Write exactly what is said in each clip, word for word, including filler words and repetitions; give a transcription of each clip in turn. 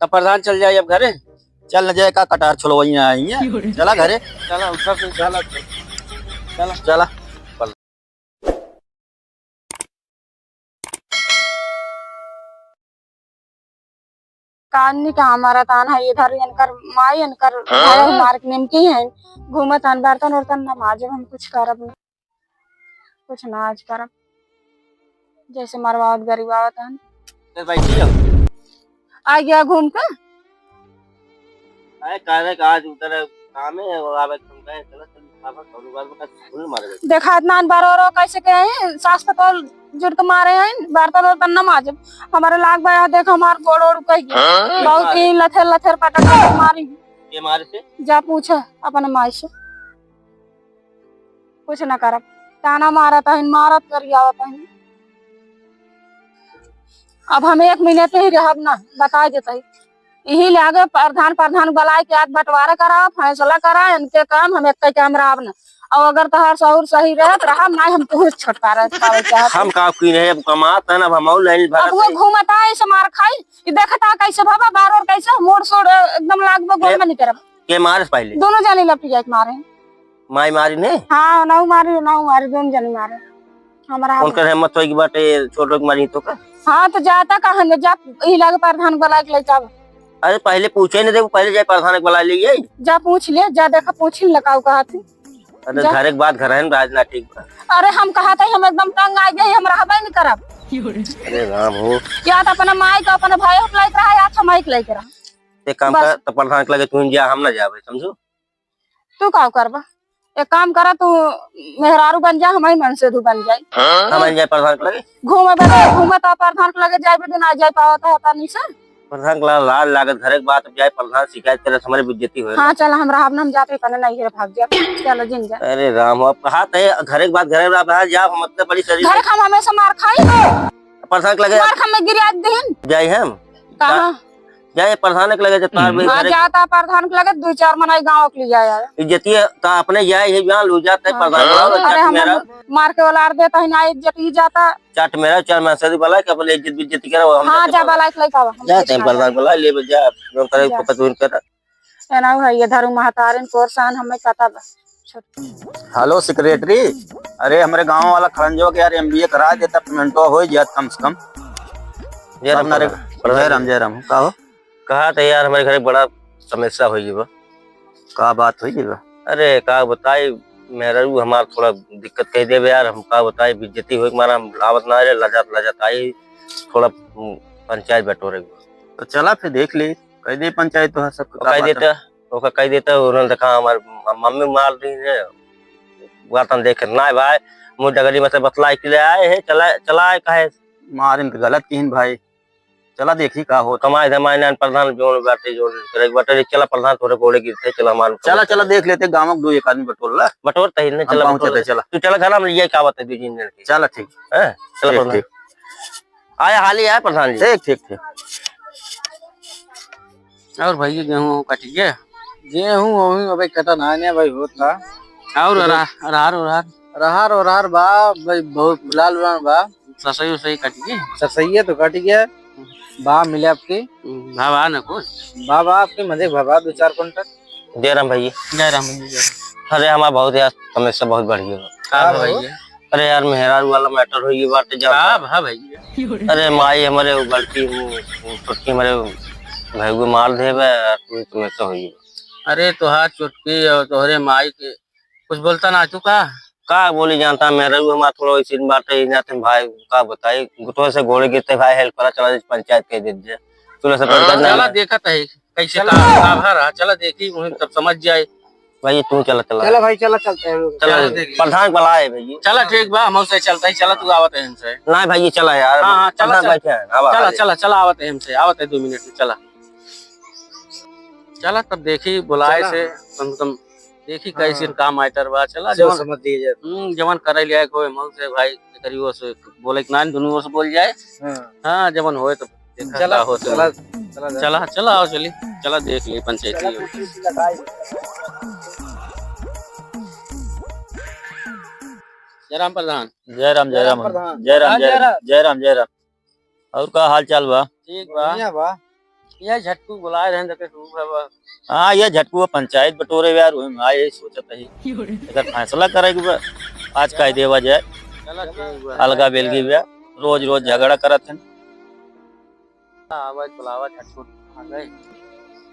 तब प्रधान चल जाई अब घरे। चल न जाए, का कटार छुलवइया आई है। चला घरे। चला, उठा फिर, चला, चला। चला। कान्नी का हमारा तान है, इधर इनकर माई, इनकर भाई मार के निमकी है, घूमत हन, बर्तन उर्तन न माजब, हम कुछ करब न, कुछ ना आज करब, जैसे मरवावत गरीबावत हन। ए, बैठी हो। आ गया घूम के। अरे, काहे का आज उधर काम है, वो आवे तुम कहे, चलो, चलो, बाबा, कौनो बात बता, फूल मार दे। देखा इतना अनबार और कैसे के हैं, सास पतोल जुड़ के मारे हैं, बर्तन उर्तन न माजब। हमारे लाग बा, देख हमार गोड़ ओड़ कह गया। हाँ? बहुत ही लथेर लथेर पटक पटक मारी। के मारे से? जा पूछे अपने माई से। कुछ न करब, ताना मारत हन, मारत करियावत हन। अब हम एक मिनट नहीं रहब ना, बताइ देतई। इही लागे प्रधान, प्रधान बुलाए के आज बंटवारा करा, फैसला करा, इनके काम हम एक काम रहब ना। और अगर तोहार सहूर सही रहत रहब ना, हम तुहूँ से छुटकारा पावे चाहत हम हई। का की नहीं, अब कमात है ना, अब हम और लाइन अब वो भरत है। घूमता है, ऐसे मार खाई, ये देखता कैसे बाबा, बार और कैसे मोड़ सोड़ एकदम लागबो गोड़ ए, में नहीं करब। के मारे से पहले? दोनों जाने लपटिया के मारे। माई मारी ने? हाँ, नौ मारी, नौ मारी, दोनों जने मारे। हमरा उनकर हिम्मत होई कि बाटे, छोटो के मारी तो का? हाँ, तो जाता कहाँ न, जा, ई लगे प्रधान बुलाए के लेके आवा। अरे, पहले पूछे न दे, पहले जाए प्रधान के बुला लिए। जा पूछ ले, जा देखा, पूछ ले, का कहत है। अरे, जा। घर के बात घर है न, राज ना ठीक बा। अरे, हम कहत है, हम एकदम तंग आ गए, हम रहबे नहीं करब। अरे राम हो। या तो अपने माई का, अपने भाई के लेके रहा, या तो माई के लेके रहा। एक काम बस। कर, तो प्रधान के लगे तू जा, हम ना जाबे, समझू? तू का करबा? एक काम करा, तू मेहरारू बन जा, हमही मनसेधू बन जाई। हम बन जाए प्रधान के लगे? घूमे बदे, घूमे तो प्रधान के लगे जाए बदे ना जाए पावत है, पता नहीं से। प्रधान के लगे लाज लागत, घर के बात, अब जाए प्रधान शिकायत करे, हमारी बेइज्जती होए। हाँ, चल, हम रहब ना, हम जाते कने नहीं रे, भाग जा। चलो, जिन जा। अरे राम, अब कहा थे, घर के बात, घर के बात, बाहर जा, हम अपने बड़ी शरीर घर में हम हमेशा मार खाई। प्रधान के लगे मार खा में गिरा दिन। जाए हम। कहाँ? जा, ये प्रधान के लगे, जब तार हम्म। भी हाँ, घरे जाता प्रधान के लगे, दो चार मनाई गाँव के लिए आया। इज्जतिया तो अपने जाए ही जान लू, जाते हाँ। प्रधान के लगे, अरे, चट हम मेरा। मार के वाला आर देता है ना, इज्जत ही जाता। चट मेरा, चल मैं सदी वाला के अपने इज्जत, इज्जत करे, वो हम हाँ, जाते जा प्रधान। वाला एक लइका बा, हम जाते हैं कुछ प्रधान वाला, ले जा, जो करे, जा। पकड़ कर। ए ना है, ये धरू महतारिन कोरसान हमें पता बा। छोट- हेलो सेक्रेटरी, अरे हमरे गाँव वाला खड़ंजवा के यार एमबीए करा देता, पेमेंटवा हो जात कम से कम। जय राम तब ना रे, प्रधान। जय राम, जय राम। का हो? कहा था यार, हमारे घर एक बड़ा समस्या हो गई बा। का बात हो गई बा? अरे का बताई, मेहरारू हमार थोड़ा दिक्कत कह देवे यार, हम का बताई, बेइज्जती होए के मारा हम आवत ना रहे, लजात लजात आई, थोड़ा, हम्म, पंचायत बटोरे के बा। तो चला फिर देख ले। कह दे पंचायत तो है सबके ओका का कह बात है। देता, ओका कह देता, उन्होंने देखा हमार म-, मम्मी मार दी है। बात हम देखे ना भाई, मुँह डगरी में से बतलाई के ले आए है, चला, चला आए काहे? मारिन तो गलत किहिन भाई, चला देखी का होत। कमाए धमाए नान प्रधान जोन बाटे, जोन करे के बाटे, चला प्रधान तोरे गोड़े गिरते, चला हमार चला, चला देख लेते, गाँव के दो एक आदमी बटोर ला। बटोर तही ने, हम चला पहुँचे बटोर थे, ले। चला। तू चला घर में, ये का बात है, दो तीन जन की। चला ठीक। हैं? चला ठीक, प्रधान। ठीक। आया हाली आया प्रधान जी। ठीक, ठीक, ठीक। और भाई गेहूँ कट गया? गेहूँ वहूँ अबे कटा ना ने भाई होता। और अबे रहर, रहर, रहर? रहर, रहर बा भाई, बहुत लाल रहर बा। सरसई उरसई कट गई? सरसैया तो कट गया। बा मिले आपके? बा, बा ना कुछ? बा, बा आपके मजे बा, बा दो चार कुंटल। जय राम भाई। जय राम भाई, जय राम। अरे हमार बहुत यार समस्या बहुत बढ़ गई बा। का का भाई? भाई? अरे यार, मेहरारू वाला मैटर हो गई बाटे, जान का भा भाई? अरे माई, हमारे वो बड़की, वो छोटकी हमारे भाई को मार देवे, और तू तो मैं तो होई। अरे तोहार छोटकी और तोहरे माई के कुछ बोलता ना तू का? का बोली जानता, मेहरारू हमार थोड़ा वैसे बाटे, जाते भाई का बताई, गुटवा से गोड़े गिरते भाई, हेल्प करा, चला पंचायत कह दे दे। तू लोग से हाँ, पंचायत ना चला है। देखत है। कैसे चला। का, का भा रहा, चला देखी, वहीं तब समझ जाए। भाई, तू चला, चला। चला भाई, चला, चलते हैं हम लोग। चला, चला, देख। प्रधान बुलाए भाई। चला, ठीक बा, हम से चलता ही, चला, तू आवत है हमसे। नहीं भाई, चला यार। हाँ, हाँ, चला, प्रधान चला। बैठे हैं, आवा, चला, आवा। चला, चला, आवत है हमसे, आवत है दो मिनट में, चला। चला, तब देखी, बुलाए चला। से, कम से कम देखी, हाँ। कैसे का मैटर बा, चला, जो जवन, समझ दिए जाए। हम्म, जवन करे लिया कोई मौत से भाई, करियो से बोले कि ना, दोनों ओर से बोल जाए। हाँ। हाँ, जवन होए तो देखा चला, का होत है। चला, चला, चला, चला, आओ, चली, चला, देख ली पंचायती। जय राम प्रधान। जय राम, जय राम, प्रधान। जय राम, हाँ, जय जय राम, राम। जय राम, जय राम। और का हाल चाल बा? ठीक बा। बढ़िया बा। ये झटकू बुलाए रहन देखे तू है बा। हाँ, ये झटकू पंचायत बटोरे बा यार, वही में आए यही सोचत ही। अगर फैसला करे के बा, आज कह देवा जाए। चला ठीक बा। अलगा बेलगी बा, रोज रोज झगड़ा करत हैं। आवाज बुलावा झटकू आ गए।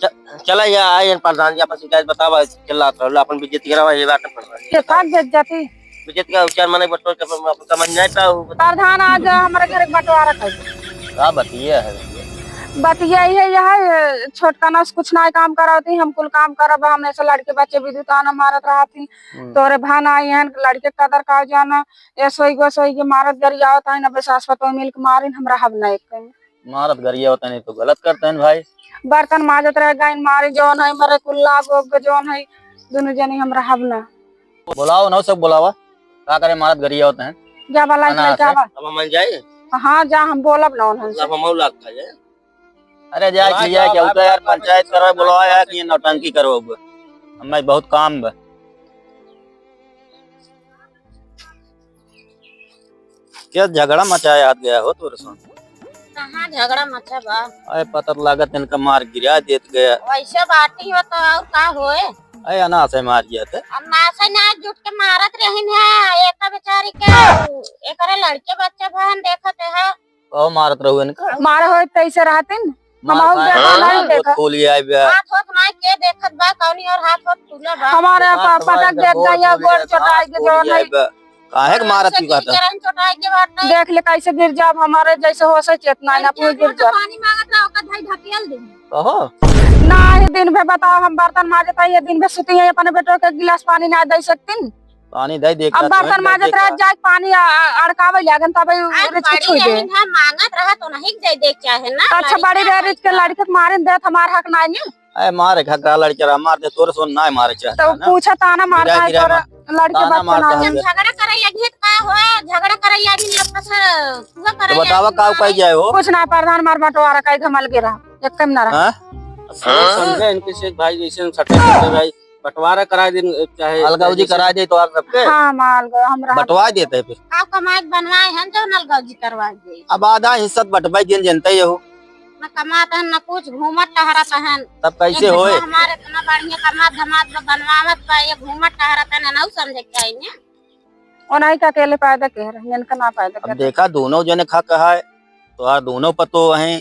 च-, चला या आए प्रधान जी, अपन शिकायत बतावा, चिल्लात रहला, अपन बेइज्जती करावा, ये बात प्रधान जी। के साथ बेइज्जती? बेइज्जती का उच्चार माने बटोर के अपन, अपन समझ नहीं पाऊ। प्रधान आज हमारे घर के बंटवारा कर। का बतिया है? बतिया ये, ये है, छोटका ना कुछ ना काम करावती, हम कुल काम करब, हमने से लड़के बच्चे विद्युत आना मारत रहती। हम्म। तोरे भान आई हैं, लड़के कदर का जाना, ये सोई गो सोई के मारत गरियावत है, ना बस आसपत में मिल के मारिन, हम रहब ना एक कहीं। मारत गरियावत है, नहीं तो गलत करते हैं भाई। बर्तन माजत रह गइन, मारी जौन है, मरे कुल्ला गो जौन है, दोनों जने हम रहब ना। बुलाओ ना, सब बुलावा। का करे मारत गरियावत हैं? जा बलाई अनाथ लइका है। बा। अब हम जाए? हाँ, जा, हम बोलब ना उन्हन से। मतलब हम लाग खा जाए। अरे जाए भाई, खिया जाओ, क्या भाई, होता है यार, भाई, पंचायत भाई, करवा भाई, बुलावा भाई, यार कि ये नौटंकी करो अब। हमें बहुत काम बा। क्या झगड़ा मचाया हाथ गया हो तोरे साथ? कहाँ झगड़ा मचा बा? अरे पता तो लागत इनका मार गिरा देत गया। वैसे बाटी हो तो और का होए? अरे अनाथ है मार गया थे। अब नासे ना जुट के मारत रहिन है, एक बेचारी के, एकरे लड़के बच्चे बहन देखत है। कहो मारत रहू इनका? मार होई तैसे रहतिन। मार हम खाए देखा हैं, नहीं गोद देखा। खोली आए बा। हाथ होत ना के देखत बा, कौनी और हाथ होत खुला बा। हमारे देखा प-, तो पटक एकदम देत गोद गया, खोली गोड़ आए बा, चोटाई हाथ के खोली जौन आए है। बा। काहे के मारत से की कहता? गिर के रहन, चोटाई के बाटे। देख ले कैसे गिर जाब, हमारे जैसे होश है चेतना है, ना, अपने गिर जाब। पानी मांगत रहा, ओकर भाई ढकेल दे। कहो। ना, ये दिन भर बताओ, हम बर्तन माजत है, ये दिन भर सुती है, अपने बेटो के गिलास पानी ना दे सकतिन। पानी दे दे अब के बर्तन माजत रह जाए, पानी अ-, अ-, अड़कावे लागन, तबे उ आज रिच के बड़ी छुई दे। रहिन है, मांगत रहा तो नहीं दे दे चाहे ना, अच्छा, लड़का बड़ी रह रिच के लड़का। लड़के के मारिन देत, हमार हक नाई ने। ए, मारे खा का लड़के रहा, मार दे, तोरे सोन नाई मारे चाहे, तो है ना? पूछा ताना मारता गिरा, है गिरा तोरा मार। लड़के ताना बच्चा मारता ना है। है। झगड़ा करे लगी तो का होए, झगड़ा करे लगी लोग का से, हुआ करे तो बतावा लगी का मारे। उपाय जाए हो? कुछ ना, प्रधान मार बंटवारा का घमल गिरा, एक कम ना रहा। हाँ? समझे इनके से भाई, जैसे हम सटे सटे भाई, बंटवारा करा दे, चाहे अलगावजी जैसे करा दे तो आप सबके। हाँ, हम अलगा, हम रहा बंटवा देते हैं फिर। का कमाई बनवाए हैं जो अलगावजी करवा दे। अब आधा हिस्सा तो बंटवाई दिन जनते ही हो। न कमात है, न कुछ, घूमत टहरत है। तब कैसे एक होए? हमारे इतना बढ़िया कमात धमात बा, बनवावत बा, ये घूमत टहरत है, ना, ना समझे के चाहिए। ओनाई का अकेले पैदा के रहे, इनका ना पैदा अब के रहे। देखा, दोनों जने खा कहा है, तो आ दोनों पतो हैं,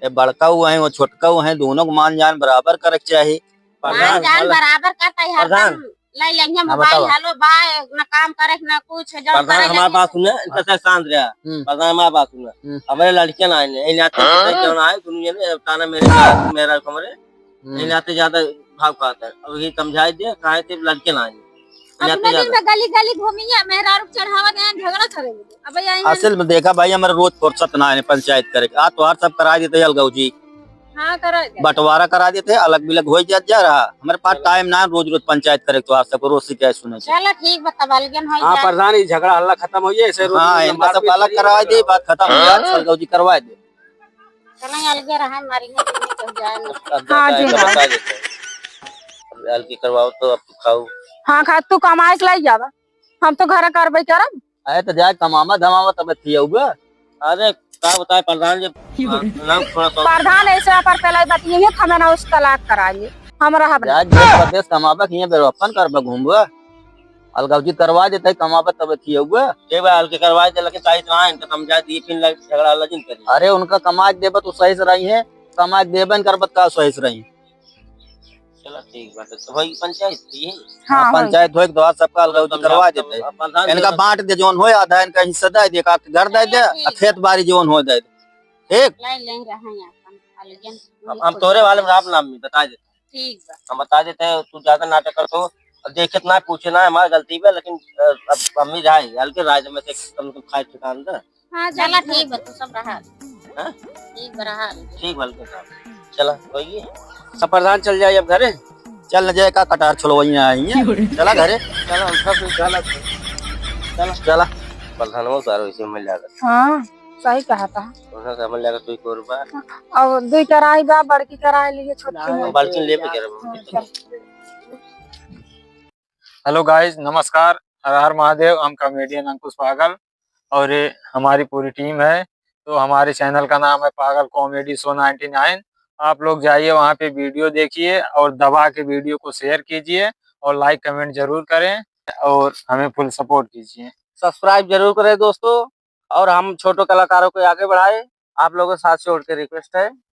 ये बड़का हुआ है, वो छोटका हुआ है, दोनों को मान जान बराबर करे के चाही। मान प्रधान, जान बोला। बराबर करता है, हर प्रधान। काम ले लेंगे, हाँ, मोबाइल बताओ। हेलो बा, ना काम करे, ना कुछ, जब प्रधान, करे हमारे लेंगे। बात सुने, इनका से शांत रहा। हम्म। प्रधान, हमारे बात सुने। हम्म। हमारे लड़के ना आए, यही नाते हाँ? जौन आए, दुनिया में ताना मेरे, मेरा कमरे, हम्म। यही नाते ज्यादा भाव खाता है। अब ये समझाई दे, कहा थे लड़के ना आए। यही नाते अपने दिन ज्यादा। में गली गली घूमिए, मेहरारू चढ़ावा दे, झगड़ा करेंगे। अब यही असल में देखा भाई, हमारे रोज फुर्सत ना है पंचायत करे के। आ तो हर सब करा देते हैं अलगावजी। हाँ, करा दे। बंटवारा करा देते, अलग बिलग हो जात जा रहा। हमारे पास चलो। टाइम ना है रोज रोज पंचायत करे, तो आप सबको रोज शिकायत सुने के। चलो ठीक बा, तब अलगन हो हाँ, जाए। प्रधान, ये झगड़ा हल्ला खत्म हो जाए, ऐसे रोज हाँ, रोज इनका बात सब भी अलग करिए। करवा दे, बात खत्म हो जाए, हाँ। अलगावजी करवा दे। चलो, ये अलगे रहा, हमारी में चल जाए ना। अब हाँ, जाए जी, तो हाँ। बता देते हैं। अब अलगे करवाओ तो अब खाओ। हाँ, खा, तू कमाए के लाई जावा, हम तो घर करबे करब। अरे तो जाए कमावा धमावा तब खियौबे। अरे का बताए प्रधान जी, ना थोड़ा सा प्रधान ऐसे पर पहले बतिये, हमें ना उस तलाक कराइए, हम रहब ना। जाए देश परदेश कमाबे, हियां बेरोपन करबे, घूमबे। अलगावजी करवा देते, कमाबे तब खियौबे। ठीक बा, अलगे करवा दे, लेकिन सही से ना इनका समझा दिए, फिर लग-, झगड़ा लगिन करी। अरे उनका कमा के देबे तो सही से रही है, कमा के देबे न करबे तो का सही से रही। चलो ठीक बात है। तो भाई पंचायत थी? हाँ, हाँ, होई। पंचायत होई के द्वार सबका अलगावजी करवा देते। अब प्रधान इनका जी बांट दे, जौन होए आधा इनका हिस्सा दे दे, एक आध घर दे दे, ठीक आ खेत बाड़ी जौन होए दे दे। ठीक? ले लेंगे हम अपन अलगन। हम, हम तोरे वाले में आप नाम भी बता देते हैं। ठीक बा। हम बता देते हैं, तू ज्यादा नाटक कर तो अब देखे ना पूछे ना हमारी गलती बा, लेकिन, अ, अब हम ही रहे, हल्के राज में से कम से कम खाए ठिकान दे। हाँ, चला ठीक बा, तू सब रहा। हाँ? ठीक बा, रहा। ठीक बा, हल्के साहब। चला, होइए। सब प्रधान चल जाए अब घरे। चल न जाए, का कटार छुलवइया आई है। चला घरे। चला, हम सब चला। चला। चला। प्रधान वो सारो इसी में लगा। हाँ, सही कहा था। उन्हें समझ लगा तू ही कोर बा। और दुई कराही बा, बड़की कराही लिए, छोटकी में। बाल्टी लेबे के रहो। हाँ, चल। Hello guys, नमस्कार, हर हर महादेव। हम comedian अंकुश पागल और ये हमारी पूरी team है। तो हमारे channel का नाम है पागल comedy show ninety nine। आप लोग जाइए वहाँ पे, वीडियो देखिए और दबा के वीडियो को शेयर कीजिए और लाइक कमेंट जरूर करें और हमें फुल सपोर्ट कीजिए। सब्सक्राइब जरूर करें दोस्तों, और हम छोटो कलाकारों को आगे बढ़ाएं, आप लोगों से हाथ जोड़ के रिक्वेस्ट है।